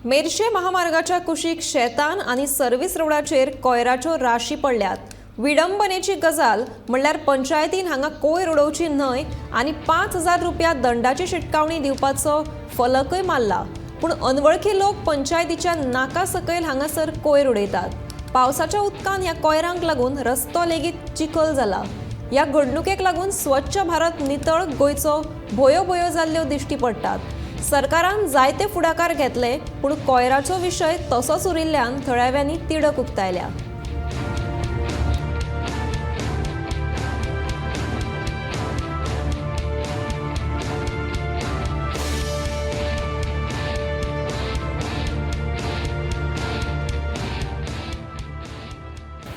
मेरशे महामार्गाच्या कुशीक शेतान आनी सर्व्हिस रोडाचेर कोयराच्यो राशी पडल्यात. विडंबनेची गजाल म्हणल्यार पंचायतीन हांगा कोयर उडोवची न्हय आनी 5,000 रुपया दंडाची शिटकावणी दिवपाचो फलकय मारला. पूण अनवळखी लोक पंचायतीच्या नाका सकयल हांगासर कोयर उडयतात. पावसाच्या उदकान ह्या कोयरांक लागून रस्तो लेगीत चिखल जाला. ह्या घडणुकेक लागून स्वच्छ भारत नितळ गोंयचो भोयो भोयो जाल्ल्यो दिश्टी पडटात. सरकारान जायते फुडाकार घेतले पूण कोयराचो विशय तसोच उरिल्ल्यान थळाव्यांनी तिडक उक्तायल्या.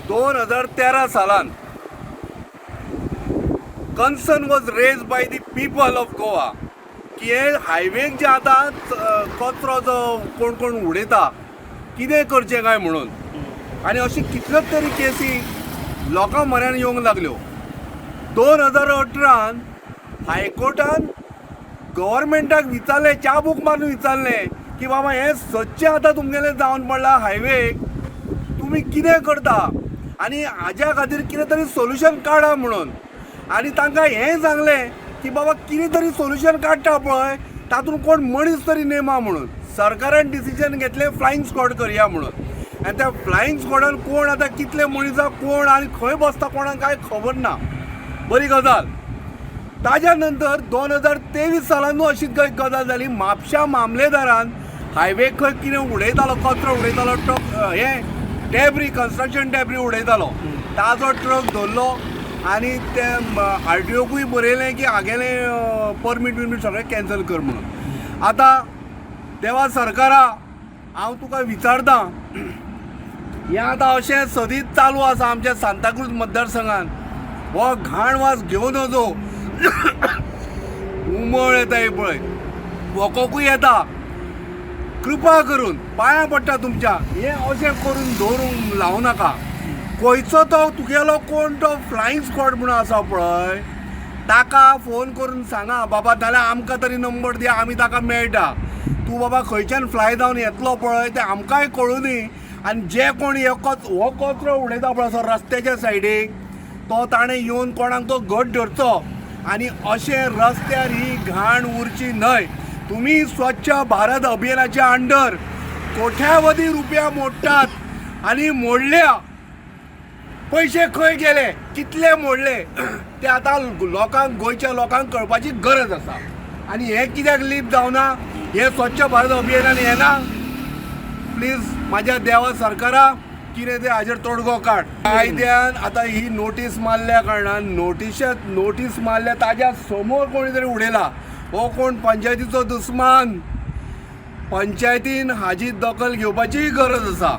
2013 सालान concern was raised by the people of Goa की हे हायवेक जे आतां कचरो जो कोण कोण उडयता कितें करचें काय म्हणून. आनी अशी कितल्योच तरी केसी लोकां म्हऱ्यान येवंक लागल्यो. 2018 हायकोर्टान गव्हर्मेंटाक विचारलें, चाबूक मारून विचारलें की बाबा हें सदचें आतां तुमगेलें जावन पडलां हायवेक, तुमी कितें करता आनी हाज्या खातीर कितें तरी सोल्युशन काडा म्हणून. आनी तांकां हें सांगलें की बाबा कितें तरी सोल्युशन काडटा पळय तातूंत कोण मनीस तरी नेमा म्हणून. सरकारान डिसिजन घेतलें फ्लायींग स्क्वॉड करया म्हणून. आनी त्या फ्लायींग स्क्वॉडान कोण आतां कितले मनीस कोण आनी खंय बसता कोणाक कांय खबर ना. बरी गजाल. ताज्या नंतर 2023 सालानूय अशीच एक गजाल जाली. म्हापशा मामलेदारान हायवे खंय कितें उडयतालो, कचरो उडयतालो, ट्रक हें डेब्री, कन्स्ट्रक्शन डेब्री उडयतालो, ताजो ट्रक धरलो आनी ते आरटीओकूय बरयलें की हागेलें परमीट बिर्मीट सगळें कॅन्सल कर म्हणून. आतां देवा सरकारा हांव तुका विचारतां, हें आतां अशें सदींच चालू आसा आमच्या सांताक्रूज मतदारसंघान. हो घाण वास घेवन वचो, उमळ येता ही पळय, वोकोकूय येता. कृपा करून पांयां पडटा तुमच्या, हें अशें करून दवरूंक लावं नाका. खंयचो तो तुगेलो कोण तो फ्लायींग स्क्वॉड म्हणून आसा पळय ताका फोन करून सांगा बाबा, नाल्यार आमकां तरी नंबर दी, आमी ताका मेळटा. तूं बाबा खंयच्यान फ्लाय जावन येतलो पळय तें आमकांय कळूं दी. आनी जे कोण हे हो कचरो उडयता पळय असो रस्त्याच्या सायडीक, तो ताणें येवन कोणाक तो घट धरचो आनी अशें रस्त्यार ही घाण उरची न्हय. तुमी स्वच्छ भारत अभियानाच्या अंडर कोट्यावधी रुपया मोडटात आनी मोडल्या पयशे खंय गेले, कितले मोडले ते आतां लोकांक, गोंयच्या लोकांक कळपाची गरज आसा. आनी हें कित्याक लीप जावना, हें स्वच्छ भारत अभियानान येना. प्लीज म्हाज्या देवा सरकारा कितें तें हाजेर तोडगो काड. कायद्यान आतां ही नोटीस मारल्या कारणान, नोटीस मारल्या ताज्या समोर कोणी तरी उडयला, हो कोण पंचायतीचो दुस्मान. पंचायतीन हाजी दखल घेवपाचीय गरज आसा.